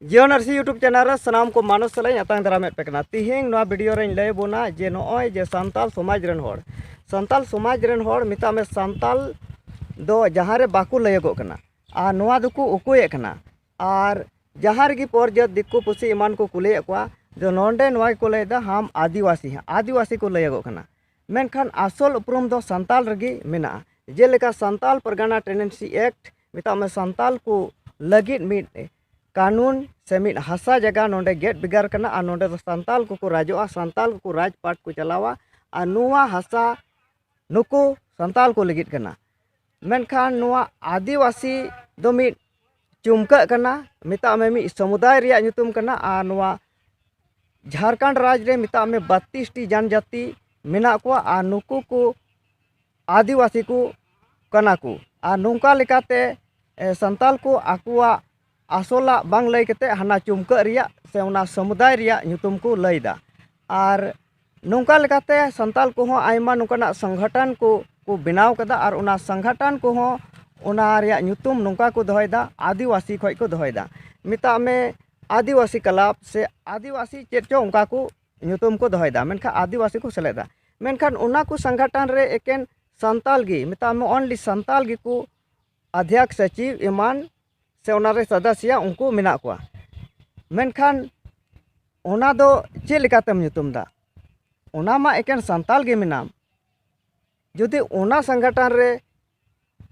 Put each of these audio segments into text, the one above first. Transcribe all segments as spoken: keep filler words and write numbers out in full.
ᱡᱤᱭᱚᱱ ᱟᱹᱨᱥᱤ YouTube channel ᱨᱮ ᱥᱟᱱᱟᱢ ᱠᱚ ᱢᱟᱱᱚᱥ ᱥᱟᱞᱟᱜ ᱤᱧ ᱟᱛᱟᱝ ᱫᱟᱨᱟᱢᱮᱫ ᱯᱮ ᱠᱟᱱᱟ᱾ ᱛᱤᱦᱤᱧ ᱱᱚᱣᱟ ᱵᱷᱤᱰᱤᱭᱳ ᱨᱮᱧ ᱞᱟᱹᱭ ᱟᱵᱚᱱᱟ ᱡᱮ ᱱᱚᱜᱼᱚᱭ ᱡᱮ ᱥᱟᱱᱛᱟᱞ ᱥᱚᱢᱟᱡᱽ ᱨᱮᱱ ᱦᱚᱲ, ᱥᱟᱱᱛᱟᱞ ᱥᱚᱢᱟᱡᱽ ᱨᱮᱱ ᱦᱚᱲ ᱢᱮᱛᱟᱜ ᱢᱮ, ᱥᱟᱱᱛᱟᱞ ᱫᱚ ᱡᱟᱦᱟᱸ ᱨᱮ ᱵᱟᱠᱚ ᱞᱟᱹᱭᱟᱹᱜᱚᱜ ᱠᱟᱱᱟ, ᱟᱨ ᱱᱚᱣᱟ ᱫᱚᱠᱚ ᱩᱠᱩᱭᱮᱫ ᱠᱟᱱᱟ᱾ ᱟᱨ ᱡᱟᱦᱟᱸ ᱨᱮᱜᱮ ᱯᱚᱨ ᱡᱟᱹᱛ ᱫᱤᱠᱩ ᱯᱩᱥᱤ ᱮᱢᱟᱱ ᱠᱚ ᱠᱩᱞᱤᱭᱮᱫ ᱠᱚᱣᱟ, ᱡᱮ ᱱᱚᱰᱮ ᱱᱚᱣᱟ ᱜᱮᱠᱚ ᱞᱟᱹᱭᱫᱟ, "ᱦᱟᱢ ᱟᱹᱫᱤᱵᱟᱹᱥᱤ ᱦᱮᱸ", ᱟᱹᱫᱤᱵᱟᱹᱥᱤ ᱠᱚ ᱞᱟᱹᱭᱟᱹᱜᱚᱜ ᱠᱟᱱᱟ᱾ ᱢᱮᱱᱠᱷᱟᱱ ᱟᱥᱚᱞ ᱩᱯᱨᱩᱢ ᱫᱚ ᱥᱟᱱᱛᱟᱞ ᱨᱮᱜᱮ ᱢᱮᱱᱟᱜᱼᱟ᱾ ᱡᱮᱞᱮᱠᱟ ᱥᱟᱱᱛᱟᱞ ᱯᱟᱨᱜᱟᱱᱟ ᱴᱮᱱᱰᱮᱱᱥᱤ ᱮᱠᱴ ᱢᱮᱛᱟᱜ ᱢᱮ, ᱥᱟᱱᱛᱟᱞ ᱠᱚ ᱞᱟᱹᱜᱤᱫ ᱢᱤᱫ ᱠᱟᱹᱱᱩᱱ ᱥᱮ ᱢᱤᱫ ᱦᱟᱥᱟ ᱡᱟᱭᱜᱟ ᱱᱚᱰᱮ ᱜᱮᱫ ᱵᱷᱮᱜᱟᱨ ᱠᱟᱱᱟ, ᱟᱨ ᱱᱚᱰᱮ ᱫᱚ ᱥᱟᱱᱛᱟᱞ ᱠᱚᱠᱚ ᱨᱟᱡᱚᱜᱼᱟ, ᱥᱟᱱᱛᱟᱞ ᱠᱚᱠᱚ ᱨᱟᱡᱽᱯᱟᱴ ᱠᱚ ᱪᱟᱞᱟᱣᱟ, ᱟᱨ ᱱᱚᱣᱟ ᱦᱟᱥᱟ ᱱᱩᱠᱩ ᱥᱟᱱᱛᱟᱞ ᱠᱚ ᱞᱟᱹᱜᱤᱫ ᱠᱟᱱᱟ᱾ ᱢᱮᱱᱠᱷᱟᱱ ᱱᱚᱣᱟ ᱟᱹᱫᱤᱵᱟᱹᱥᱤ ᱫᱚ ᱢᱤᱫ ᱪᱩᱢᱠᱟᱹᱜ ᱠᱟᱱᱟ, ᱢᱮᱛᱟᱜ ᱢᱮ ᱢᱤᱫ ᱥᱚᱢᱩᱫᱟᱭ ᱨᱮᱭᱟᱜ ᱧᱩᱛᱩᱢ ᱠᱟᱱᱟ, ᱟᱨ ᱱᱚᱣᱟ ᱡᱷᱟᱲᱠᱷᱚᱸᱰ ᱨᱟᱡᱽ ᱨᱮ ᱢᱮᱛᱟᱜ ᱢᱮ ᱵᱟᱛᱤᱥ ᱴᱤ ᱡᱟᱱᱡᱟᱛᱤ ᱢᱮᱱᱟᱜ ᱠᱚᱣᱟ, ᱟᱨ ᱱᱩᱠᱩ ᱠᱚ ᱟᱹᱫᱤᱵᱟᱹᱥᱤ ᱠᱚ ᱠᱟᱱᱟ ᱠᱚ᱾ ᱟᱨ ᱱᱚᱝᱠᱟ ᱞᱮᱠᱟᱛᱮ, ᱮ, ᱥᱟᱱᱛᱟᱞ ᱠᱚ ᱟᱠᱚᱣᱟᱜ ᱟᱥᱚᱞᱟᱜ ᱵᱟᱝ ᱞᱟᱹᱭ ᱠᱟᱛᱮ ᱦᱟᱱᱟ ᱪᱩᱢᱠᱟᱹᱜ ᱨᱮᱭᱟᱜ ᱥᱮ ᱚᱱᱟ ᱥᱚᱢᱩᱫᱟᱭ ᱨᱮᱭᱟᱜ ᱧᱩᱛᱩᱢ ᱠᱚ ᱞᱟᱹᱭᱫᱟ᱾ ᱟᱨ ᱱᱚᱝᱠᱟ ᱞᱮᱠᱟᱛᱮ ᱥᱟᱱᱛᱟᱞ ᱠᱚᱦᱚᱸ ᱟᱭᱢᱟ ᱱᱚᱝᱠᱟᱱᱟᱜ ᱥᱚᱝᱜᱚᱴᱷᱚᱱ ᱠᱚ, ᱠᱚ ᱵᱮᱱᱟᱣ ᱠᱟᱫᱟ, ᱟᱨ ᱚᱱᱟ ᱥᱚᱝᱜᱚᱴᱷᱚᱱ ᱠᱚᱦᱚᱸ ᱚᱱᱟ ᱨᱮᱭᱟᱜ ᱧᱩᱛᱩᱢ ᱱᱚᱝᱠᱟ ᱠᱚ ᱫᱚᱦᱚᱭᱫᱟ, ᱟᱹᱫᱤᱵᱟᱹᱥᱤ ᱠᱷᱚᱡ ᱠᱚ ᱫᱚᱦᱚᱭᱫᱟ᱾ ᱢᱮᱛᱟᱜ ᱢᱮ ᱟᱹᱫᱤᱵᱟᱹᱥᱤ ᱠᱞᱟᱵᱽ ᱥᱮ ᱟᱹᱫᱤᱵᱟᱹᱥᱤ ᱪᱮᱫ ᱪᱚ ᱚᱱᱠᱟ ᱠᱚ ᱧᱩᱛᱩᱢ ᱠᱚ ᱫᱚᱦᱚᱭᱫᱟ, ᱢᱮᱱᱠᱷᱟᱱ ᱟᱹᱫᱤᱵᱟᱹᱥᱤ ᱠᱚ ᱥᱮᱞᱮᱫᱟ᱾ ᱢᱮᱱᱠᱷᱟᱱ ᱚᱱᱟ ᱠᱚ ᱥᱚᱝᱜᱚᱴᱷᱚᱱ ᱨᱮ ᱮᱠᱮᱱ ᱥᱟᱱᱛᱟᱞ ᱜᱮ, ᱢᱮᱛᱟᱜ ᱢᱮ only ᱥᱟᱱᱛᱟᱞ ᱜᱮᱠᱚ ᱚᱫᱷᱭᱚᱠᱥ, ᱥᱚᱪᱤᱵᱽ ᱮᱢᱟᱱ ᱥᱮ ᱚᱱᱟ ᱨᱮ ᱥᱚᱫᱚᱥᱭᱚ ᱩᱱᱠᱩ ᱢᱮᱱᱟᱜ ᱠᱚᱣᱟ᱾ ᱢᱮᱱᱠᱷᱟᱱ ᱚᱱᱟ ᱫᱚ ᱪᱮᱫ ᱞᱮᱠᱟᱛᱮᱢ ᱧᱩᱛᱩᱢ ᱫᱟ? ᱚᱱᱟ ᱢᱟ ᱮᱠᱮᱱ ᱥᱟᱱᱛᱟᱞ ᱜᱮ ᱢᱮᱱᱟᱢ᱾ ᱡᱩᱫᱤ ᱚᱱᱟ ᱥᱚᱝᱜᱚᱴᱷᱚᱱ ᱨᱮ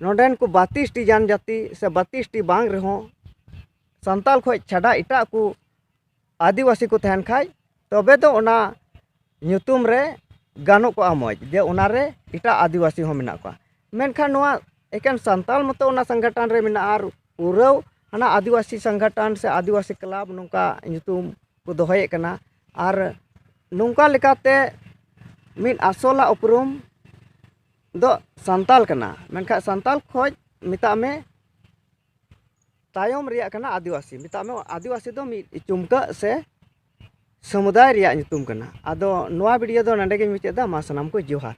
ᱱᱚᱰᱮᱱ ᱠᱚ ᱵᱟᱛᱤᱥ ᱴᱤ ᱡᱟᱱᱡᱟᱛᱤ ᱥᱮ ᱵᱟᱛᱤᱥ ᱴᱤ ᱵᱟᱝ ᱨᱮᱦᱚᱸ ᱥᱟᱱᱛᱟᱞ ᱠᱷᱚᱡ ᱪᱷᱟᱰᱟ ᱮᱴᱟᱜ ᱠᱚ ᱟᱹᱫᱤᱵᱟᱹᱥᱤ ᱠᱚ ᱛᱟᱦᱮᱱ ᱠᱷᱟᱡ, ᱛᱚᱵᱮ ᱫᱚ ᱚᱱᱟ ᱧᱩᱛᱩᱢ ᱨᱮ ᱜᱟᱱᱚᱜ ᱠᱚᱜᱼᱟ ᱢᱚᱡᱽ, ᱡᱮ ᱚᱱᱟ ᱨᱮ ᱮᱴᱟᱜ ᱟᱹᱫᱤᱵᱟᱹᱥᱤ ᱦᱚᱸ ᱢᱮᱱᱟᱜ ᱠᱚᱣᱟ᱾ ᱢᱮᱱᱠᱷᱟᱱ ᱱᱚᱣᱟ ᱮᱠᱮᱱ ᱥᱟᱱᱛᱟᱞ ᱢᱚᱛᱚ ᱚᱱᱟ ᱥᱚᱝᱜᱚᱴᱷᱚᱱ ᱨᱮ ᱢᱮᱱᱟᱜᱼᱟ, ᱟᱨ ᱯᱩᱨᱟᱹ ᱦᱟᱱᱟ ᱟᱹᱫᱤᱵᱟᱹᱥᱤ ᱥᱚᱝᱜᱚᱴᱷᱚᱱ ᱥᱮ ᱟᱹᱫᱤᱵᱟᱹᱥᱤ ᱠᱞᱟᱵᱽ ᱱᱚᱝᱠᱟ ᱧᱩᱛᱩᱢ ᱠᱚ ᱫᱚᱦᱚᱭᱮᱫ ᱠᱟᱱᱟ᱾ ᱟᱨ ᱱᱚᱝᱠᱟ ᱞᱮᱠᱟᱛᱮ ᱢᱤᱫ ᱟᱥᱚᱞᱟᱜ ᱩᱯᱨᱩᱢ ᱫᱚ ᱥᱟᱱᱛᱟᱞ ᱠᱟᱱᱟ, ᱢᱮᱱᱠᱷᱟᱱ ᱥᱟᱱᱛᱟᱞ ᱠᱷᱚᱡ ᱢᱮᱛᱟᱜ ᱢᱮ ᱛᱟᱭᱚᱢ ᱨᱮᱭᱟᱜ ᱠᱟᱱᱟ ᱟᱹᱫᱤᱵᱟᱹᱥᱤ᱾ ᱢᱮᱛᱟᱜ ᱢᱮ ᱟᱹᱫᱤᱵᱟᱹᱥᱤ ᱫᱚ ᱢᱤᱫ ᱪᱩᱢᱠᱟᱹᱜ ᱥᱮ ᱥᱚᱢᱩᱫᱟᱭ ᱨᱮᱭᱟᱜ ᱧᱩᱛᱩᱢ ᱠᱟᱱᱟ᱾ ᱟᱫᱚ ᱱᱚᱣᱟ ᱵᱷᱤᱰᱤᱭᱳ ᱫᱚ ᱱᱚᱰᱮ ᱜᱤᱧ ᱢᱩᱪᱟᱹᱫ ᱮᱫᱟ᱾ ᱢᱟ ᱥᱟᱱᱟᱢ ᱠᱚ ᱡᱚᱦᱟᱨ᱾